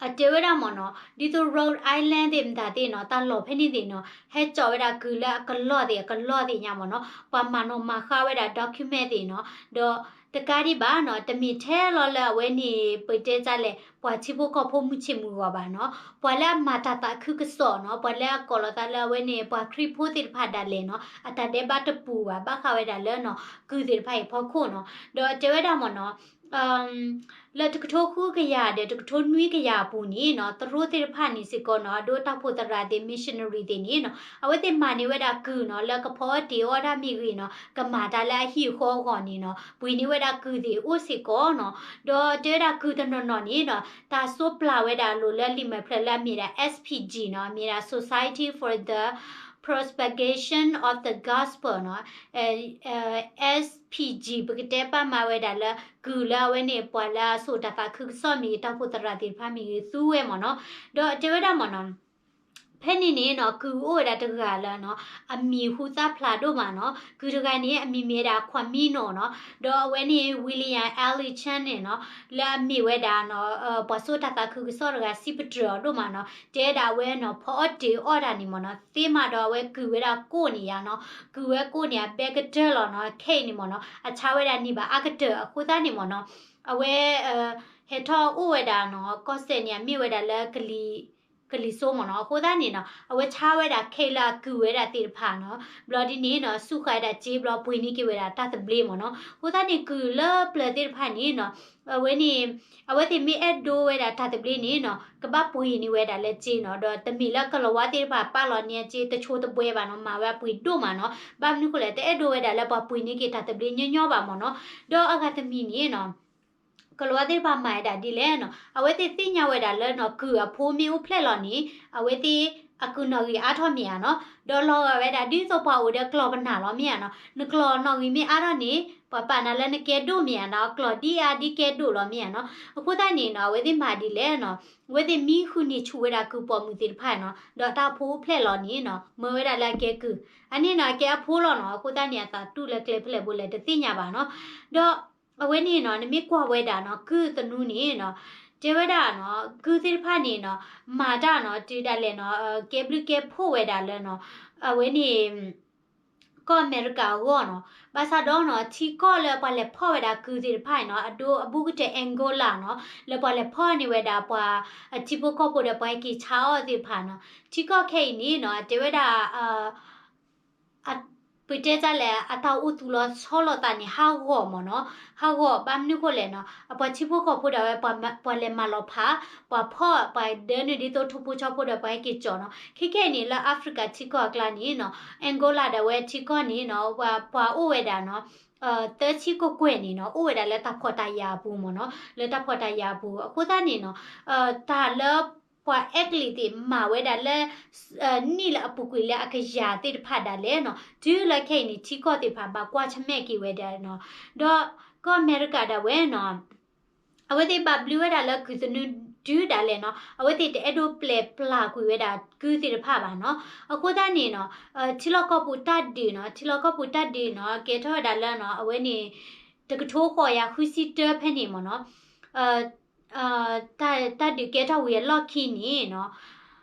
အတဲဝဲဒၣ်မ့ၢ်နီၤ ဒ်သိး Rhode Island သ့ၣ်မတၤသ့ၣ်နီၤ တၢ်လီၢ်ဖဲန့ၣ်သ့ၣ်နီၤ ဟဲကၠီၣ်ဝဲဒၣ်ကုၢ်လၢအကလီၢ်သ့ၣ်အကလီၢ်သ့ၣ်ညါမ့ၢ်နီၤ ပှၤမၤနီၣ်မၤဃါဝဲဒၣ် document သ့ၣ်နီၤ, ဒီးတကးဒံးဘၣ်နီၤ တမ့ၢ်ထဲလီၤလၢအဝဲန့ၣ် ပတဲတၢ်လဲၣ် ပှၤထံဖိကီၢ်ဖိမုၢ်ဆ့ၣ်မုၢ်ဂီၤဘၣ်နီၤ, ပှၤလၢအမၤတၢ်သးခုကစီၣ်နီၤ ပှၤလၢအကိးလီၤသးလၢအဝဲန့ၣ် ပှၤခရံာ်ဖိသ့ၣ်တဖၣ်ဒၣ်လဲာ်နီၤ အတၢ်ဒဲးဘးတပူၤဘၣ် ဘၣ်ဃးဝဲဒၣ်လၢနီၤ ကုၢ်သ့ၣ်တဖၣ်အံၤဖီခိၣ်နီၤ. ဒီးတဲဝဲဒၣ်မ့ၢ်နီၤ လၢတကထိဃုကယၤဒီးတကထိနွံကယၤအပူၤန့ၣ်နီၤ သရိာ်သ့ၣ်တဖၣ်န့ၣ်စ့ၢ်ကီးနီၤ အဒိတၢ်အိၣ်ဖှိၣ်သရၣ်သ့ၣ် missionary သ့ၣ်န့ၣ်နီၤ အဝဲသ့ၣ်မၤန့ၢ်ဝဲဒၣ်ကုၢ်နီၤ လၢကဖီအီၣ်တ့ၤအီၣ်တၢ်မ့ၢ်ဂ့ၤနီၤ ကမၤတၢ်လၢအဟံၣ်အဃီအဂီၢ်န့ၣ်နီၤ ပှ့ၤန့ၢ်ဝဲဒၣ်ကုၢ်သ့ၣ်အိၣ်စ့ၢ်ကီးနီၤ. ဒီးတဲဝဲဒၣ်ကုၢ်တနီၤနီၤန့ၣ်နီၤ တၢ်စိးပျၢ်ဝဲဒၣ်အလိၤလၢလံာ်မဲာ်ဖျၢၣ်လၢအမ့ၢ်ဒၣ် S P G နီၤ အမ့ၢ်ဒၣ် Society for the Propagation of the Gospel နီၤ S P G ပကတဲပာ်မၤဝဲဒၣ်လၢ ကုၢ်လၢအဝဲန့ၣ် ပှၤလၢအစိာ်တၢ်သးခုကစီၣ်မ့ၢ်ဂ့ၤ တၢ်အိၣ်ဖှိၣ်သရၣ်သ့ၣ်တဖၣ်မ့ၢ်ဂ့ၤ သူဝဲမ့ၢ်နီၤ. ဒီးတဲဝဲဒၣ်မ့ၢ်နီၤ ဖဲန့ၣ်န့ၣ်နီၤ ကုၢ်အိၣ်ဝဲဒၣ်တဂၤလၢနီၤ အမံၤဟူသၣ်ဖျါဒိၣ်မးနီၤ ကုၢ်တဂၤန့ၣ် အမံၤမ့ၢ်ဝဲဒၣ် Camino နီၤ ဒီးအဝဲန့ၣ် William Elliot Chin န့ၣ်နီၤ လၢအမ့ၢ်ဝဲဒၣ်နီၤ ပှၤစိာ်တၢ်သးခုကစီၣ်တဂၤ စံးပတြၢၤအီၤဒိၣ်မးနီၤ တဲဒၣ်ဝဲနီၤ ဖီအီၣ်တ့ၤအီၣ်တၢ်န့ၣ်မ့ၢ်နီၤ သ့မးဒီးအဝဲကုၢ်ဝဲဒၣ်ကိၣ်န့ၣ်ယါနီၤ ကုၢ်ဝဲကိၣ်န့ၣ် အဘဲကတၢၢ်လီၤနီၤ ခဲအံၤန့ၣ်မ့ၢ်နီၤ အဆါဝဲဒၣ်န့ၢ်ဘၣ်အါကတၢၢ် အဃိသတးန့ၣ်မ့ၢ်နီၤ အဝဲ ဟဲထီၣ်အိၣ်ဝဲဒၣ်နီၤ ကီၢ်စဲၣ်န့ၣ် အမ့ၢ်ဝဲဒၣ်လၢ ကလံၤစိမ့ၢ်နီၤ အဃိသတးန့ၣ်နီၤ အဝဲဆါဝဲဒၣ်ခဲအံၤလၢအကုၢ်ဝဲဒၣ်သ့ၣ်တဖၣ်နီၤ ဘျီဒ်န့ၣ်နီၤ ဆူၣ်ဃာ်ဝဲဒၣ်စ့ဘျီပှ့ၤန့ၢ်က့ၤဝဲဒၣ်တၢ်သဘျ့မ့ၢ်နီၤ အဃိသတးန့ၣ် ကုၢ်လၢပျၢၤသ့ၣ်တဖၣ်န့ၣ်နီၤ အဝဲန့ၣ် အဝဲသ့ၣ်မ့ၢ်အဲၣ်ဒိးဝဲဒၣ်တၢ်သဘျ့န့ၣ်နီၤ ကဘၣ်ပှ့ၤန့ၢ်ဝဲဒၣ်လၢစ့နီၤ ဒီးတမ့ၢ်လၢကလၤဝါသ့ၣ်တဖၣ်ပာ်လီၤန့ၢ်အစ့တဆိတဘှဲဘၣ်နီၤ မၤဝဲအပှ့ၤဒိၣ်မးနီၤ ဘၣ်မနုၤဃိလဲၣ် တအဲၣ်ဒိးဝဲဒၣ်လၢပှၤပှ့ၤန့ၢ်က့ၤတၢ်သဘျ့ညီညီဘၣ်မ့ၢ်နီၤ ဒီးအဂၤတမံၤန့ၣ်နီၤ ကလၤဝါသ့ၣ်တဖၣ်မၤဝဲဒၣ်ဒ်လဲၣ်နီၤ အဝဲသ့ၣ်သ့ၣ်ညါဝဲဒၣ်လၢနီၤ ကုၢ်အဖိမ့ၢ်အိၣ်ဖျဲၣ်လီၤန့ၣ် အဝဲသ့ၣ်အကုၢ်နီၣ်ဂံၢ်အါထီၣ်မ့ၢ်ဧါနီၤ ဒီးလီၤဂာ်ဝဲဒၣ်ဒ်သိးပှၤအိၣ်ဒီးကျီၢ်ပနၢ်လီၤမ့ၢ်ဧါနီၤ နကျီၢ်နီၣ်ဂံၢ်မ့ၢ်အါထီၣ်န့ၣ် ပှၤပာ်နၤလၢနကဲဒိၣ်မ့ၢ်ဧါနီၤ ကျီၢ်ဒ်အါဒ်ကဲဒိၣ်လီၤမ့ၢ်ဧါနီၤ အဃိသတးန့ၣ်နီၤ အဝဲသ့ၣ်မၤဒ်လဲၣ်နီၤ အဝဲသ့ၣ်မံဃုာ်န့ၢ်ဆူၣ်ဝဲဒၣ်ကုၢ်ပိာ်မုၣ်သ့ၣ်တဖၣ်နီၤ ဒီးတၢ်အိၣ်ဖှိၣ်အိၣ်ဖျဲၣ်လီၤန့ၣ်နီၤ မၢဝဲဒၣ်လၢအကဲကုၢ် အန့ၣ်နီၤ အကဲအဖိလီၤနီၤ အဃိသတးန့ၣ် အသးတူၢ်လၢကျဲဖဲလဲၣ်ဘိလဲၣ်တသ့ၣ်ညါဘၣ်နီၤ ဒီး အဝဲန့ၣ်နီၤ နမ့ၢ်ကွၢ်ဝဲဒၣ်နီၤ ကုၢ်သနူန့ၣ်နီၤ တဲဝဲဒၣ်နီၤ ကုၢ်သ့ၣ်တဖၣ်န့ၣ်နီၤ မၤတၢ်နီၤ တုၤဒၣ်လဲာ်နီၤ ကဲဘျုးကဲဖှိၣ်ဝဲဒၣ်လၢနီၤ အဝဲန့ၣ် ကီၢ်အမဲရကၤအဂီၢ်နီၤ. ဘၣ်ဆၣ်ဒီးနီၤ ထံကီၢ်လၢပှၤလဲၤဖီၣ်ဝဲဒၣ်ကုၢ်သ့ၣ်တဖၣ်အံၤနီၤ အဒိအဘူးကတၢၢ် Angola နီၤ လၢပှၤလဲၤဖီၣ်န့ၢ်ဝဲဒၣ်ပှၤ ထံဖိကီၢ်ဖိဒီးပှၤဟဲက့ၤဆါအီၣ်သ့ၣ်တဖၣ်နီၤ. ထံကီၢ်ခဲအံၤန့ၣ်နီၤ တဲဝဲဒၣ် ပတဲတၢ်လဲၣ် အတၢ်အိၣ်သူၣ်လီၤဆီလိာ်သးန့ၣ် ဟးဂီၤမ့ၢ်နီၤ, ဟးဂီၤ ဘၣ်မနုၤဃိလဲၣ်နီၤ အပှၤထံဖိကီၢ်ဖိဒၣ်ဝဲ ပှၤလဲၤမၤလီၤဖး ပှၤဖီၣ် ပှၤဒၢနုာ်ဒ်သိးထိၣ်ဖိဆီဖိဒီးပှၤဟဲက့ၤကၠီၣ်နီၤ. ခဲခဲအံၤန့ၣ် လၢ Africa ထံကီၢ်အကျါန့ၣ်နီၤ Angola ဒၣ်ဝဲထံကီၢ်န့ၣ်နီၤ ပှၤအိၣ်ဝဲဒၣ်နီၤ သၢဆံကကွဲၢ်န့ၣ်နီၤ အိၣ်ဝဲဒၣ်လၢတၢ်ဖှီၣ်တၢ်ယာ်အပူၤမ့ၢ်နီၤ, လၢတၢ်ဖှီၣ်တၢ်ယာ်အပူၤ အဃိသတးန့ၣ်နီၤ တၢ်လၢ ပှၤအဲကလံးသ့ၣ်မၤဝဲဒၣ်လၢ နံၣ်လၢအပူၤကွံာ်လၢအကယၤသ့ၣ်တဖၣ်ဒၣ်လဲာ်နီၤ, တုၤလၢခဲအံၤန့ၣ် ထံကီၢ်သ့ၣ်တဖၣ်ဘၣ်ကွၢ်ဆၢၣ်မဲာ်က့ၤဝဲဒၣ်နီၤ, ဒီးကီၢ်အမဲရကၤဒၣ်ဝဲနီၤ အဝဲသ့ၣ်ဘၣ်ဘျုးဝဲဒၣ်လၢကုၢ်သနူတုၤဒၣ်လဲာ်နီၤ, အဝဲသ့ၣ်တအဲၣ်ဒိးပျဲပျၢ်ကွံာ်ဝဲဒၣ်ကုၢ်သ့ၣ်တဖၣ်ဘၣ်နီၤ. အဃိသတးန့ၣ်နီၤ ထံလီၢ်ကီၢ်ပူၤတၢ်ဒုးနီၤ, ထံလီၢ်ကီၢ်ပူၤတၢ်ဒုးနီၤ ကဲထီၣ်ဝဲဒၣ်လၢနီၤ အဝဲန့ၣ် တကထိဃိးကယၤဃုဆံတၢဖဲန့ၣ်မ့ၢ်နီၤ တၢ်ဒုးကဲထီၣ်ဝံၤအလီၢ်ခံန့ၣ်နီၤ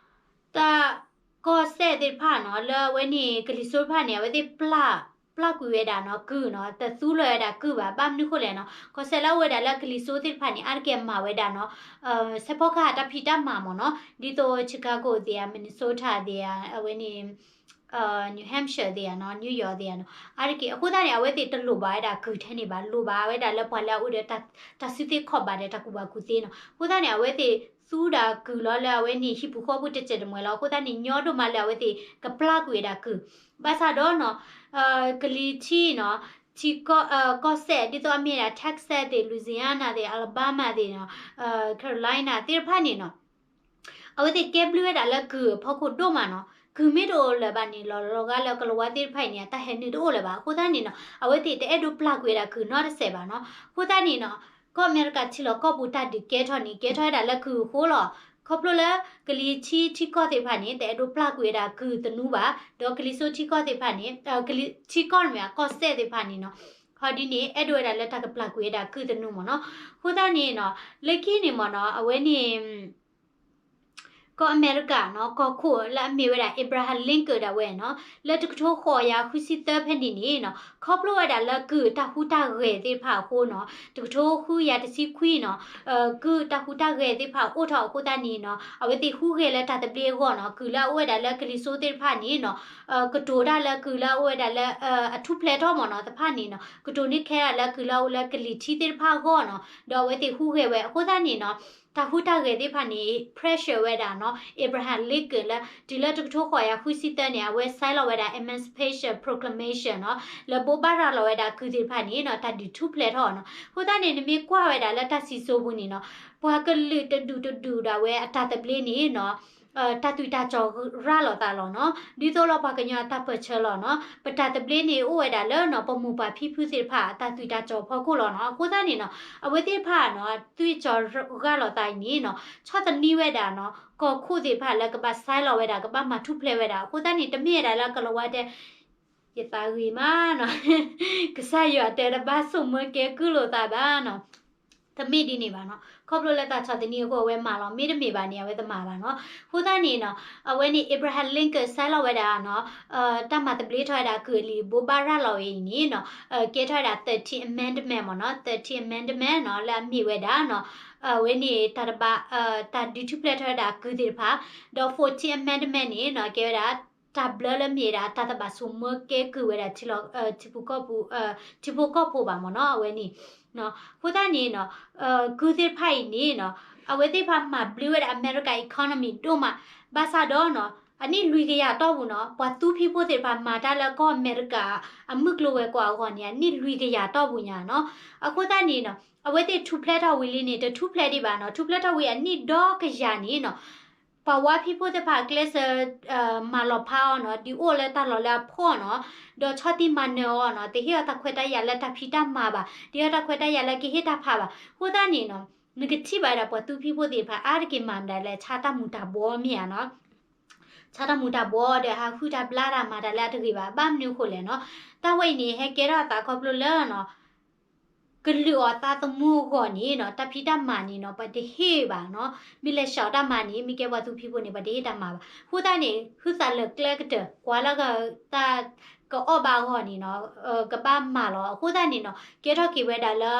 တၢ်ကီၢ်စဲၣ်သ့ၣ်တဖၣ်နီၤ လၢအဝဲန့ၣ် ကလံၤစိတဖၣ်န့ၣ် အဝဲသ့ၣ်ပျၢ်ကွံာ်ဝဲဒၣ်နီၤ ကုၢ်နီၤ တသူလီၤဝဲဒၣ်ကုၢ်ဘၣ်. ဘၣ်မနုၤဃိလဲၣ်နီၤ ကီၢ်စဲၣ်လၢအအိၣ်ဝဲဒၣ်လၢကလံၤစိသ့ၣ်တဖၣ်န့ၣ် အါတက့ၢ်မၤဝဲဒၣ်နီၤ စဲးဖီကဟၣ်တၢ်ဖံးတၢ်မၤမ့ၢ်နီၤ ဒ်သိး Chicago သ့ၣ်ဧါ Minnesota သ့ၣ်ဧါ အဝဲန့ၣ် New Hampshire သ့ၣ်ဧါနီၤ New York သ့ၣ်ဧါနီၤ အါတက့ၢ် အဃိသတးန့ၣ် အဝဲသ့ၣ်တလိၣ်ဘၣ်ဝဲဒၣ်ကုၢ်ထဲန့ၣ်ဘၣ် လိၣ်ဘၣ်ဝဲဒၣ်လၢပှၤလၢအအိၣ်ဒီး တၢ်စုသ့ခီၣ်ဘၣ်ဒီးတၢ်ကူၣ်ဘၣ်ကူၣ်သ့နီၤ. အဃိသတးန့ၣ် အဝဲသ့ၣ်သူဒၣ်ကုၢ်လီၤလၢအဝဲန့ၣ်ဟံၣ်ပူၤဃီပူၤတစဲးတမှဲၤလီၤ. အဃိသတးန့ၣ် ညီဒိၣ်မးလၢအဝဲသ့ၣ်ကပျၢ်ကွံာ်ဝဲဒၣ်ကုၢ် ဘၣ်ဆၣ်ဒီးနီၤ ကလံၤထံးနီၤ ထံကီၢ် ကီၢ်စဲၣ် ဒ်သိးအမ့ၢ်ဒၣ် Texas သ့ၣ် Louisiana သ့ၣ် Alabama သ့ၣ်နီၤ Carolina သ့ၣ်တဖၣ်န့ၣ်နီၤ အဝဲသ့ၣ်ကဲဘျုးဝဲဒၣ်လၢကုၢ်အဖီခိၣ်ဒိၣ်မးနီၤ. ကုၢ်မ့ၢ်တအိၣ်လၢၤဘၣ်န့ၣ် လီၤလီၤဂာ်လၢကလၤဝါသ့ၣ်တဖၣ်အံၤန့ၣ် အတၢ်ဟဲနုာ်တအိၣ်လၢၤဘၣ်. အဃိသတးန့ၣ်နီၤ အဝဲသ့ၣ်တအဲၣ်ဒိးပျၢ်ကွံာ်ဝဲဒၣ်ကုၢ်နီတစဲးဘၣ်နီၤ. အဃိသတးန့ၣ်နီၤ ကီၢ်အမဲရကၤထံလီၢ်ကီၢ်ပူၤတၢ်ဒုးကဲထီၣ်န့ၣ် ကဲထီၣ်ဝဲဒၣ်လၢကုၢ်အဃိလီၤ. ခီဖျိလၢ ကလံၤထံးထံကီၢ်သ့ၣ်တဖၣ်န့ၣ် တအဲၣ်ဒိးပျၢ်ကွံာ်ဝဲဒၣ်ကုၢ်သနူဘၣ်, ဒီးကလံၤစိထံကီၢ်သ့ၣ်တဖၣ်န့ၣ် ကလံၤထံကီၢ်န့ၣ်မ့ၢ် ကီၢ်စဲၣ်သ့ၣ်တဖၣ်န့ၣ်နီၤ ဟီဒ်န့ၣ် အဲၣ်ဒိးဝဲဒၣ်လၢတၢ်ကပျၢ်ကွံာ်ဝဲဒၣ်ကုၢ်သနူမ့ၢ်နီၤ. အဃိသတးန့ၣ်နီၤ လၢခံန့ၣ်မ့ၢ်နီၤ အဝဲန့ၣ် ကီၢ်အမဲရကၤနီၤ ကီၢ်ခိၣ်လၢအမ့ၢ်ဝဲဒၣ် Abraham Lincoln ဒၣ်ဝဲနီၤ လၢတကထိဃိးကယၤဃုဆံသၢဖဲန့ၣ်န့ၣ်နီၤ ခီဖျိဝဲဒၣ်လၢကုၢ်တၢ်ဟူးတၢ်ဂဲၤသ့ၣ်တဖၣ်အဃိနီၤ တကထိဃုကယၤတဆံခွံနီၤ ကုၢ်တၢ်ဟူးတၢ်ဂဲၤသ့ၣ်တဖၣ်အိၣ်ထီၣ်အဃိသတးန့ၣ်နီၤ အဝဲသ့ၣ်ဟူးဂဲၤလၢတၢ်သဘျ့အဂီၢ်နီၤ ကုၢ်လၢအအိၣ်ဝဲဒၣ်လၢကလံၤစိသ့ၣ်တဖၣ်န့ၣ်နီၤ ကတိၤတၢ်လၢကုၢ်လၢအအိၣ်ဝဲဒၣ်လၢ အထူၣ်ဖျဲးထီၣ်မ့ၢ်နီၤ တဖၣ်န့ၣ်နီၤ ကတိၤန့ၢ်ခဲဒၣ်လၢကုၢ်လၢအအိၣ်လၢကလံၤထံးသ့ၣ်တဖၣ်အဂီၢ်နီၤ ဒီးအဝဲသ့ၣ်ဟူးဂဲၤဝဲအဃိသတးန့ၣ်နီၤ တၢ်ဟူးတၢ်ဂဲၤသ့ၣ်တဖၣ်န့ၣ် pressure ဝဲဒၣ်နီၤ Abraham Lincoln လၢ တုၤလၢတကထိဃိးကယၤဃုဆံသၢန့ၣ် အဝဲ sign လီၤဝဲဒၣ် Emancipation Proclamation နီၤ လၢဘိးဘၣ်ရၤလီၤဝဲဒၣ်ကုၢ်သ့ၣ်တဖၣ်န့ၣ်နီၤ တၢ်ဒုးထူၣ်ဖျဲးထီၣ်နီၤ. အဃိသတးန့ၣ် နမ့ၢ်ကွၢ်ဝဲဒၣ်လၢတၢ်စံၣ်စိၤပူၤန့ၣ်နီၤ ပှၤကလုာ်တဒူၣ်တဒူၣ်ဒၣ်ဝဲအတၢ်သဘျ့န့ၣ်နီၤ တၢ်သွံၣ်တၢ်စီၤရၤလီၤသးလီၤနီၤ ဒ်သိးလၢပှၤကညီအတၢ်ပၢၢ်ဆၢလီၤနီၤ ပတၢ်သဘျ့န့ၣ်အိၣ်ဝဲဒၣ်လၢနီၤ ပမိၢ်ပၢ်ဖံဖုသ့ၣ်တဖၣ်အတၢ်သွံၣ်တၢ်စီၤဖီခိၣ်လီၤနီၤ. အဃိသတးန့ၣ်နီၤ အဝဲသ့ၣ်တဖၣ်နီၤ သွံၣ်စီၤရၤလီၤသးအံၤန့ၣ်နီၤ ဆီၣ်သနံးဝဲဒၣ်နီၤ ကီၢ်ခိၣ်သ့ၣ်တဖၣ်လၢကဘၣ် sign လီၤဝဲဒၣ် ကဘၣ်မၤထူၣ်ဖျဲးဝဲဒၣ် အဃိသတးန့ၣ် တမ့ၢ်ဝဲဒၣ်လၢကလၤဝါတဲ ယသးဂ့ၤမးနီၤ ကစၢ်ယွၤတဲတဘၣ်ဆိၣ်မၢကဲကုၢ်လိာ်သးဘၣ်နီၤ တမ့ၢ်ဒ်န့ၣ်ဘၣ်နီၤ ခီဖျိလၢတၢ်ဆီၣ်သနံးအဃိအဝဲမၤလီၤ မ့တမ့ၢ်ဘၣ်န့ၣ် အဝဲတမၤဘၣ်နီၤ. အဃိသတးန့ၣ်နီၤ အဝဲန့ၣ် Abraham Lincoln စဲးလီၤဝဲဒၣ်နီၤ တၢ်မၤသဘျ့ထီၣ်ဝဲဒၣ်ကုၢ်အလံာ်ဘိးဘၣ်ရၤလီၤဝဲအံၤန့ၣ်နီၤ ကဲထီၣ်ဝဲဒၣ် thirteenth Amendment မ့ၢ်နီၤ thirteenth Amendment နီၤ လၢအမ့ၢ်ဝဲဒၣ်နီၤ အဝဲန့ၣ်တၢ်တဘၣ် တၢ်ဒုးထူၣ်ဖျဲးထီၣ်ဝဲဒၣ်ကုၢ်သ့ၣ်တဖၣ် ဒီး fourteenth Amendment န့ၣ်နီၤ ကဲဝဲဒၣ် တၢ်ဘျၢလၢမ့ၢ်ဝဲဒၣ် တၢ်သဘၣ်ဆိၣ်မၢကဲကုၢ်ဝဲဒၣ် ထံဖိကီၢ်ဖိဘၣ်မ့ၢ်နီၤ အဝဲန့ၣ် အဃိသတးန့ၣ်နီၤ ကုၢ်သ့ၣ်တဖၣ်အံၤန့ၣ်နီၤ အဝဲသ့ၣ်တဖၣ်မၤဘျုးဝဲဒၣ် America economy ဒိၣ်မး ဘၣ်ဆၣ်ဒီးနီၤ အနံၣ်လွံၢ်ကယၤတီၢ်ပူၤနီၤ ပှၤသူဖံးဖိသ့ၣ်တဖၣ်မၤတၢ်လၢကီၢ်အမဲရကၤ အမုၢ်ကျိၤဝဲၤကွာ်အဂီၢ်န့ၣ် အနံၣ်လွံၢ်ကယၤတီၢ်ပူၤညါနီၤ အဃိသတးန့ၣ်နီၤ အဝဲသ့ၣ်ထူၣ်ဖျဲးထီၣ်ဝံၤလံန့ၣ် တထူၣ်ဖျဲးဒံးဘၣ်နီၤ ထူၣ်ဖျဲးထီၣ်ဝံၤအနံၣ်ဒီကယၤန့ၣ်နီၤ ပှၤဝါဖံးဖိသ့ၣ်တဖၣ်ကျဲးစၢး မၤလီၤဖးအီၤနီၤ ဒုးအိၣ်လၢတၢ်လီၢ်လၢအဖှီၣ်နီၤ ဒီးဆီၣ်တံၢ်မၤနၢၤအီၤနီၤ တဟ့ၣ်အီၤတၢ်ခွဲးတၢ်ယာ်လၢတၢ်ဖံးတၢ်မၤဘၣ် တဟ့ၣ်အီၤတၢ်ခွဲးတၢ်ယာ်လၢကဟ့ၣ်တၢ်ဖးဘၣ် အဃိသတးန့ၣ်နီၤ နကထံၣ်ဘၣ်ဝဲဒၣ်ပှၤသူဖံးဖိသ့ၣ်တဖၣ် အါတက့ၢ်မၤမနုၤလဲၣ် ဆါတၢ်မူၤတၢ်ဘှီမ့ၢ်ဧါနီၤ ဆါတၢ်မူၤတၢ်ဘှီဒီးဟးဟုၣ်တၢ်ဘျါတၢ်မၤတၢ်လၢအတဂ့ၤဘၣ် ဘၣ်မနုၤအဃိလဲၣ်နီၤ တၢ်ဝဲအံၤန့ၣ် ဟဲကဲထီၣ်အသးခီဖျိလၢနီၤ ကလုာ်အီၤသးသမူအဂီၢ်န့ၣ်နီၤ တၢ်ဖံးတၢ်မၤန့ၣ်နီၤ ပှၤတဟ့ၣ်ဘၣ်နီၤ မ့ၢ်လဲၤစှၤတၢ်မၤန့ၣ် မ့ၢ်ကဲပှၤသူဖံးဖိန့ၣ် ပှၤတဟ့ၣ်တၢ်မၤဘၣ် အဃိသတးန့ၣ် ဟုသးလၢာ်ကျဲကတၢၢ် ကွၢ်လၢက တၢ် ကအီၣ်ဘၣ်အဂီၢ်န့ၣ်နီၤ ကဘၣ်မၤလီၤ. အဃိသတးန့ၣ်နီၤ ကဲထီၣ်က့ၤဝဲဒၣ်လၢ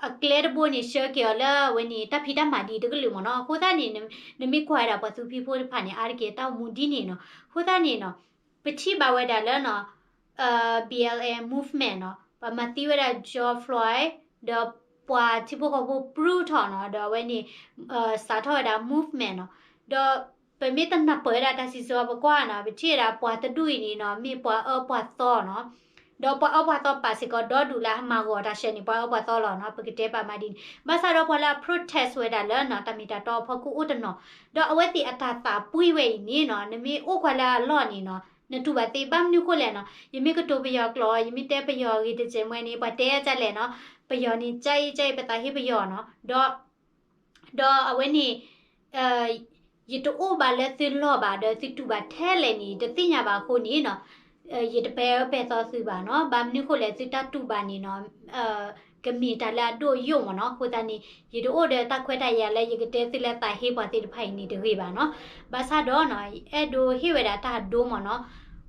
အကျဲတဘိန့ၣ် ဆှၢက့ၤအီၤလၢအဝဲန့ၣ်တၢ်ဖံးတၢ်မၤဒ်တကလုာ်မ့ၢ်နီၤ. အဃိသတးန့ၣ် နမ့ၢ်ကွၢ်ဝဲဒၣ်ပှၤသူဖံးဖိတဖၣ်န့ၣ် အါတက့ၢ်တၢ်အိၣ်မူဒ်န့ၣ်နီၤ. အဃိသတးန့ၣ်နီၤ ပထံၣ်ဘၣ်ဝဲဒၣ်လၢနီၤ BLM movement နီၤ ပှၤမၤသံဝဲဒၣ် George Floyd ဒီးပှၤထံဖိကီၢ်ဖိ ပရူးထီၣ်နီၤ ဒီးအဝဲန့ၣ် စးထီၣ်ဝဲဒၣ် movement နီၤ. ဒီးပမ့ၢ်တနၢ်ပၢၢ်ဝဲဒၣ်တၢ်စံၣ်စိၤပကွၢ်နီၤ ပထံၣ်ဝဲဒၣ်ပှၤတဒူၣ်အံၤန့ၣ်နီၤ မ့ၢ်ပှၤအၢပှၤသီနီၤ. ဒီးပှၤအၢပှၤသီပာ်စ့ၢ်ကီးဒီဒူၣ်လၢအမၤဂီၤတၢ်ဆှၢန့ၣ် ပှၤအၢပှၤသီလီၤနီၤ ပကတဲပာ်မးဒ်န့ၣ်. ဘၣ်ဆၣ်ဒီးပှၤလၢအ protest ဝဲဒၣ်လၢနီၤ တၢ်မ့ၢ်တၢ်တီအဖီခိၣ်အိၣ်တနီၤ ဒီးအဝဲသ့ၣ်အတၢ်သးပှံၢ်ဝဲအံၤန့ၣ်နီၤ နမ့ၢ်အိၣ်ကွၢ်လၢအလီၢ်န့ၣ်နီၤ နတူၢ်ဘၣ်သ့ ဘၣ်မနုၤဃိလဲၣ်နီၤ ယမ့ၢ်ကတိၤပယီၤကျိာ် ယမ့ၢ်တဲပယီၤဂ့ၤတစဲးမွဲန့ၣ် ပှၤတဲအါကလဲၣ်နီၤ ပယီၤန့ၣ် ကၢအံၤကၢအံၤ ပသးဟ့ပယီၤနီၤ. ဒီး ဒီးအဝဲန့ၣ် ယတအိၣ်ဘၣ်လၢသုလီၢ်ဘၣ် ဒီးသုတူၢ်ဘၣ်ထဲလဲၣ်န့ၣ် တသ့ၣ်ညါဘၣ်အဃိန့ၣ်နီၤ ယတပဲအၢပဲသီသုဘၣ်နီၤ. ဘၣ်မနုၤဃိလဲၣ် သုတၢ်တူၢ်ဘၣ်န့ၣ်နီၤ ကမ့ၢ်တၢ်လၢအဒိၣ်ယိာ်မ့ၢ်နီၤ. အဃိသတးန့ၣ် ယတအိၣ်ဒီးတၢ်ခွဲးတၢ်ယာ်လၢယကတဲသုလၢသးဟ့ပှၤသ့ၣ်တဖၣ်အံၤန့ၣ်တဂ့ၤဘၣ်နီၤ. ဘၣ်ဆၣ်ဒီးနီၤ အဲၣ်ဒိးဟ့ၣ်ဝဲဒၣ်တၢ်ဒိမ့ၢ်နီၤ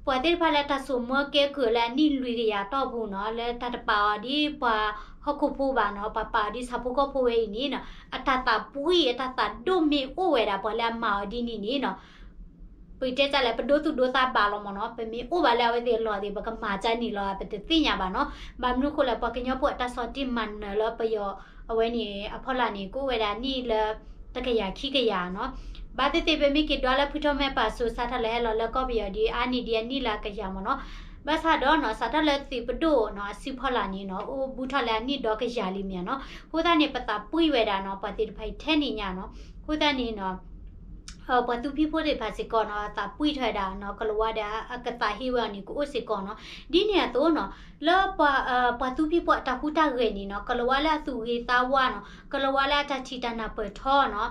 ပှၤသ့ၣ်တဖၣ်လၢတၢ်စိာ်မၢကဲကုၢ်လၢအနံၣ်လွံၢ်ကယၤတီၢ်ပူၤနီၤ လၢတၢ်တပာ်အီၤဒ်ပှၤဟီၣ်ခိၣ်ဖိဘၣ်နီၤ ပှၤပာ်အီၤဒ်ဆၣ်ဖိကီၢ်ဖိဝဲအံၤန့ၣ်နီၤ အတၢ်သးပှံၢ်အတၢ်သးဒိၣ်မ့ၢ်အိၣ်ဝဲဒၣ် ပှၤလၢအမၤအီၤဒ်န့ၣ်န့ၣ်နီၤ ပကတဲတၢ်လဲၣ် ပဒိသူၣ်ဒိသးဘၣ်လီၤမ့ၢ်နီၤ. ပမ့ၢ်အိၣ်ဘၣ်လၢအဝဲသ့ၣ်အလီၢ်သ့ၣ် ပကမၤကၢန့ၣ်လီၤ ပတသ့ၣ်ညါဘၣ်နီၤ. ဘၣ်မနုၤဃိလဲၣ် ပှၤကညီဖိအတၢ်ဆီၣ်တံၢ်မၤနၢၤလၢပယီၤ အဝဲန့ၣ်အဖီလာ်န့ၣ် ကအိၣ်ဝဲဒၣ်နံၣ်လၢတကယၤခံကယၤနီၤ. ဘၣ်သ့ၣ်သ့ၣ် ပမ့ၢ်က့ၤဒွးလၢဖုထီၣ်မဲပာ်စိၤ စးထီၣ်လၢဟဲလီၤလၢကီၢ်ပယီၤဒ်အါန့ၢ်ဒ်အနံၣ်လၢအကယၤမ့ၢ်နီၤ. ဘၣ်ဆၣ်ဒီးနီၤ စးထီၣ်လၢသုးပဒိၣ်နီၤ အစုဖီလာ်န့ၣ်နီၤ အိၣ်ဘူးထီၣ်လၢအနံၣ်ဒီကယၤလံမ့ၢ်နီၤ. အဃိသတးန့ၣ် ပသးပှံၢ်ဝဲဒၣ်နီၤ ပှၤသ့ၣ်တဖၣ်အံၤထဲန့ၣ်ညါနီၤ. အဃိသတးန့ၣ်နီၤ ပှၤသူဖံးဖိသ့ၣ်တဖၣ်စ့ၢ်ကီးနီၤ သးပှံၢ်ထီၣ်ဝဲဒၣ်နီၤ ကလၤဝါဒီးအကသးဟ့ဝဲအီၤန့ၣ် ကအိၣ်စ့ၢ်ကီးနီၤ. ဒ်န့ၣ်အသိးနီၤ လၢပှၤ ပှၤသူဖံးဖိအတၢ်ဟူးတၢ်ဂဲၤန့ၣ်နီၤ ကလၤဝါလၢအသူၣ်ဂ့ၤသးဝါနီၤ ကလၤဝါလၢအတၢ်ထံၣ်တၢ်နၢ်ပၢၢ်ထီနီၤ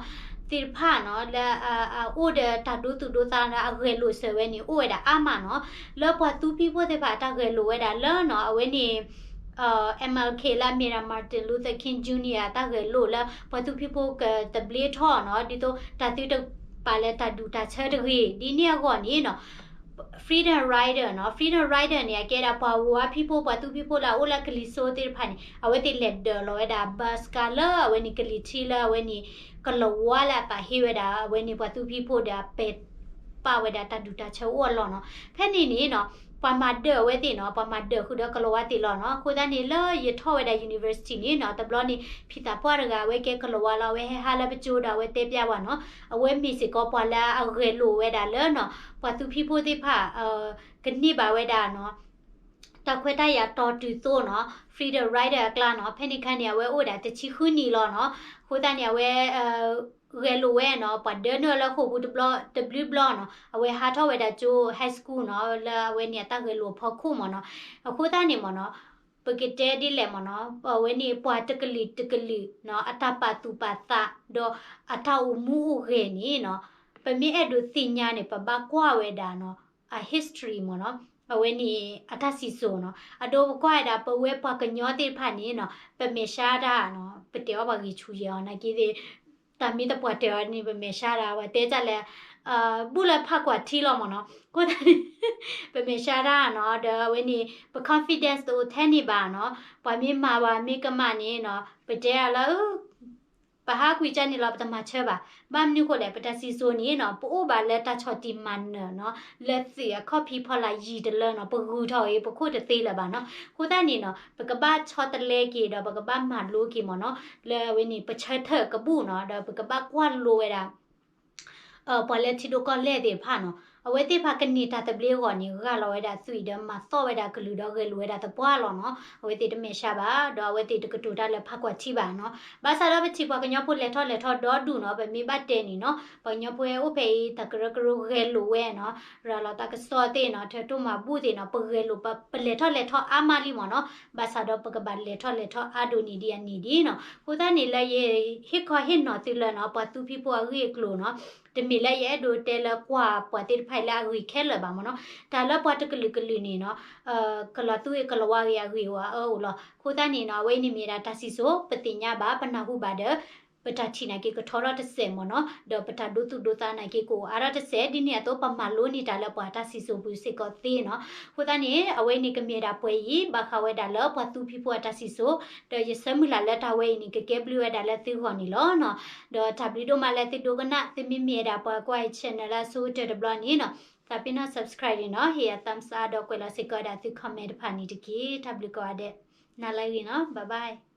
သ့ၣ်တဖၣ်နီၤ လၢအအိၣ်ဒီးတၢ်ဒိသူၣ်ဒိသးဒီးအဂဲၤလိာ်စၢၤဝဲန့ၣ် အိၣ်ဝဲဒၣ်အါမးနီၤ. လၢပှၤသူဖံးဖိသ့ၣ်တဖၣ်အတၢ်ဂဲၤလိာ်ဝဲဒၣ်လၢနီၤ အဝဲန့ၣ် MLK လၢအမ့ၢ်ဒၣ် Martin Luther King Junior အတၢ်ဂဲၤလိာ်လၢ ပှၤသူဖံးဖိကသဘျ့ထီၣ်နီၤ ဒ်သိးတၢ်သုတပာ်လၢတၢ်ဒူၣ်တၢ်ဆၢတဂ့ၤ ဒ်န့ၣ်အဂီၢ်န့ၣ်နီၤ Freedom Rider နီၤ Freedom Rider န့ၣ် အကဲဒၣ်ပှၤဝါဖံးဖိ ပှၤသူဖံးဖိလၢအအိၣ်လၢကလံၤစိးသ့ၣ်တဖၣ်န့ၣ် အဝဲသ့ၣ်လဲၤဒၢးလီၤဝဲဒၣ် bus ကါလၢအဝဲန့ၣ် ကလံၤထံးလၢအဝဲန့ၣ် ကလၤဝါလၢအသးဟ့ဝဲဒၣ် အဝဲန့ၣ်ပှၤသူဖံးဖိဒီးအပဲာ်ပာ်ဝဲဒၣ်တၢ်ဒူၣ်တၢ်ဆၢအိၣ်အလီၢ်နီၤ. ဖဲန့ၣ်န့ၣ်နီၤ ပှၤမၤဒၢးအဝဲသ့ၣ်နီၤ ပှၤမၤဒၢးဃုာ်ဒီးကလၤဝါသ့ၣ်လီၤနီၤ. အဃိသတးန့ၣ်လၢယထီၣ်ဝဲဒၣ် university န့ၣ်နီၤ တဘျီန့ၣ် ဖံသးပှၢ်တဂၤ အဝဲကဲကလၤဝါလီၤ အဝဲဟဲဟးလၢပကၠိဒီးအဝဲတဲပျးဝဲနီၤ အဝဲမ့ၢ်စ့ၢ်ကီးပှၤလၢအဂဲၤလိာ်ဝဲဒၣ်လၢနီၤ ပှၤသူဖံးဖိသ့ၣ်တဖၣ် ကန့ၢ်ဘၣ်ဝဲဒၣ်နီၤ တၢ်ခွဲးတၢ်ယာ်တီၤတုၤသိးနီၤ Freedom Rider အကျါနီၤ. ဖဲန့ၣ်အခါန့ၣ် အဝဲအိၣ်ဝဲဒၣ်တဆံဃုနံၣ်လီၤနီၤ. အဃိသတးန့ၣ် အဝဲ ဂဲၤလိာ်ဝဲနီၤ ပှၤဒၢနုာ်အီၤလၢဃိာ်ပူၤတဘျီတဘျီဘျီနီၤ အဝဲဟးထီၣ်ဝဲဒၣ်ကၠိ high school နီၤ လၢအဝဲန့ၣ်အတၢ်ဂဲၤလိာ်အဖီခိၣ်မ့ၢ်နီၤ. အဃိသတးန့ၣ်မ့ၢ်နီၤ ပကတဲဒ်လဲၣ်မ့ၢ်နီၤ အဝဲန့ၣ်ပှၤတကလုာ်တကလုာ်နီၤ အတၢ်ပာ်သူၣ်ပာ်သး ဒီးအတၢ်အိၣ်မူအိၣ်ဂဲၤန့ၣ်နီၤ ပမ့ၢ်အဲၣ်ဒိးသ့ၣ်ညါန့ၣ် ပဘၣ်ကွၢ်ဝဲဒၣ်နီၤ အ history မ့ၢ်နီၤ အဝဲန့ၣ်အတၢ်စံၣ်စိၤနီၤ. အဒိပကွၢ်ဝဲဒၣ် ပဝဲပှၤကညီသ့ၣ်တဖၣ်န့ၣ်နီၤ ပမဲာ်ဆှးတၢ်နီၤ ပတဲအီၤပှၤဂ့ၤဆူၣ်ယဲၢ်အီၤနာ်က့သ့ၣ် တၢ်မ့ၢ်တပှၢ်တၢၢ်အီၤန့ၣ် ပမဲာ်ဆှးတၢ် ပှၤတဲတၢ်လဲၣ် ဘူၣ်လၢဖးကွၢ်ထံလီၤမ့ၢ်နီၤ. အဃိသတးန့ၣ် ပမဲာ်ဆှးတၢ်နီၤ ဒီးအဝဲန့ၣ် ပ confidence တအိၣ်ထဲန့ၣ်ဘၣ်နီၤ. ပှၤမ့ၢ်မၤဘၣ်မ့ၢ်ကမၣ်န့ၣ်နီၤ ပတဲအီၤလၢ ပဟးကွံာ်ကၢန့ၣ်လီၤ ပတမၤဆၢဘၣ်. ဘၣ်မနုၤဃိလဲၣ် ပတၢ်စံၣ်စိၤန့ၣ်နီၤ ပအိၣ်ဘၣ်လၢတၢ်ဆီၣ်တံၢ်မၤနၢၤနီၤ လၢသုးအခီၣ်ဖံးဖီလာ်ယံာ်တလၢနီၤ ပဂုၤထီၣ်အံၤ ပခိၣ်တသ့လၢၤဘၣ်နီၤ. အဃိသတးန့ၣ်နီၤ ပကဘၣ်ဆီတလဲက့ၤဒီး ပကဘၣ်မၤလိက့ၤမ့ၢ်နီၤ လၢအဝဲန့ၣ် ပဆၢထၢၣ်ကဘူၣ်နီၤ ဒီးပကဘၣ်ကွၢ်လိဝဲဒၣ် ပှၤလၢထံဒိၣ်ကီၢ်လဲၢ်သ့ၣ်တဖၣ်နီၤ အဝဲသ့ၣ်တဖၣ်ကန့ၢ်တၢ်သဘျ့အဂီၢ်န့ၣ် ဂၢ်လီၤဝဲဒၣ်သွံၣ်ဒီးမၤသီၣ်ဝဲဒၣ်ကလုၢ်ဒီးဂဲၤလိာ်ဝဲဒၣ်သပှၢ်လီၤနီၤ. အဝဲသ့ၣ်တမဲာ်ဆှးဘၣ် ဒီးအဝဲသ့ၣ်တကတိၤတၢ်လၢဖးကွၢ်ထံဘၣ်နီၤ. ဘၣ်ဆၣ်ဒီးပထံၣ်ပှၤကညီဖိလဲၤထီၣ်လဲၤထီၣ်ဒီဒူၣ်နီၤ ပမ့ၢ်ဘၣ်တဲန့ၣ်နီၤ ပှၤကညီဖိအိၣ်ဖဲအံၤ တၢ်ကရၢကရိဂဲၤလိာ်ဝဲနီၤ ရၤလီၤတၢ်ကစီၣ်သ့ၣ်နီၤ ထၢတိၢ်မၤဘူၣ်သ့ၣ်နီၤ ပဂဲၤလိာ် ပလဲၤထီၣ်လဲၤထီၣ်အါမးလံမ့ၢ်နီၤ. ဘၣ်ဆၣ်ဒီးပကဘၣ်လဲၤထီၣ်လဲၤထီၣ်အါဒိၣ်န့ၢ်ဒံးအန့ၢ်ဒံးနီၤ. အဃိသတးန့ၣ်လၢယဟ့ၣ်ခီဟ့ၣ်နီၤသုလၢနီၤ ပှၤသူဖံဖိအဂ့ၢ်အကျိၤနီၤ တမ့ၢ်လၢယအဲၣ်ဒိးတဲလၢကွၢ်ပှၤသ့ၣ်တဖၣ်အံၤလၢအဂ့ၤခဲလၢာ်ဘၣ်မ့ၢ်နီၤ. တၢ်လၢပှၤတကလုာ်ကလုာ်န့ၣ်နီၤ ကလီၤသူၣ်ဂ့ၤကလီၤဝါဂ့ၤအဂ့ၢ်အီၤအအၢအိၣ်လီၤ. အဃိသတးန့ၣ်နီၤ အဝဲအံၤန့ၣ်မ့ၢ်ဒၣ်တၢ်စံၣ်စိၤ ပသ့ၣ်ညါဘၣ် ပနၢ်ဟူဘၣ်ဒီး ပတၢ်ထံၣ်နာ်က့ကထီထီၣ်တစဲးမ့ၢ်နီၤ, ဒီးပတၢ်ဒိသူၣ်ဒိသးနာ်က့ကအိၣ်အါထီၣ်တစဲး, ဒ်န့ၣ်အသိးပမၤလိန့ၢ်တၢ်လၢပှၤတၢ်စံၣ်စိၤပူၤစ့ၢ်ကီးသ့နီၤ. အဃိသတးန့ၣ် အဝဲအံၤန့ၣ်ကမ့ၢ်ဒၣ်ပှဲၤအံၤ ဘၣ်ဃးဝဲဒၣ်လၢပှၤသူဖံးဖိအတၢ်စံၣ်စိၤ, ဒီးယဆၢမုၢ်လၢ်လၢတၢ်ဝဲအံၤန့ၣ် ကကဲဘျုးဝဲဒၣ်လၢသုဂီၢ်န့ၣ်လီၤနီၤ. ဒီးတၢ်ဘျုးဒိၣ်မးလၢသုဒိကနၣ်, သုမ့မ့ၢ်ဝဲဒၣ်ပှၤကွၢ်အံၤ channel လၢအဆိကတၢၢ်တဘျီန့ၣ်နီၤ, သးပ့ၤနီၣ် subscribe န့ၣ်နီၤ, ဟ့ၣ်ယၤ thumbs up ဒီးကွဲးလီၤစ့ၢ်ကီးဝဲဒၣ်သု comment တဖၣ်န့ၣ်တက့ၢ်. တၢ်ဘျုးကိးဂၤဒဲး, နၤလၢအဂ့ၤနီၤ, bye bye.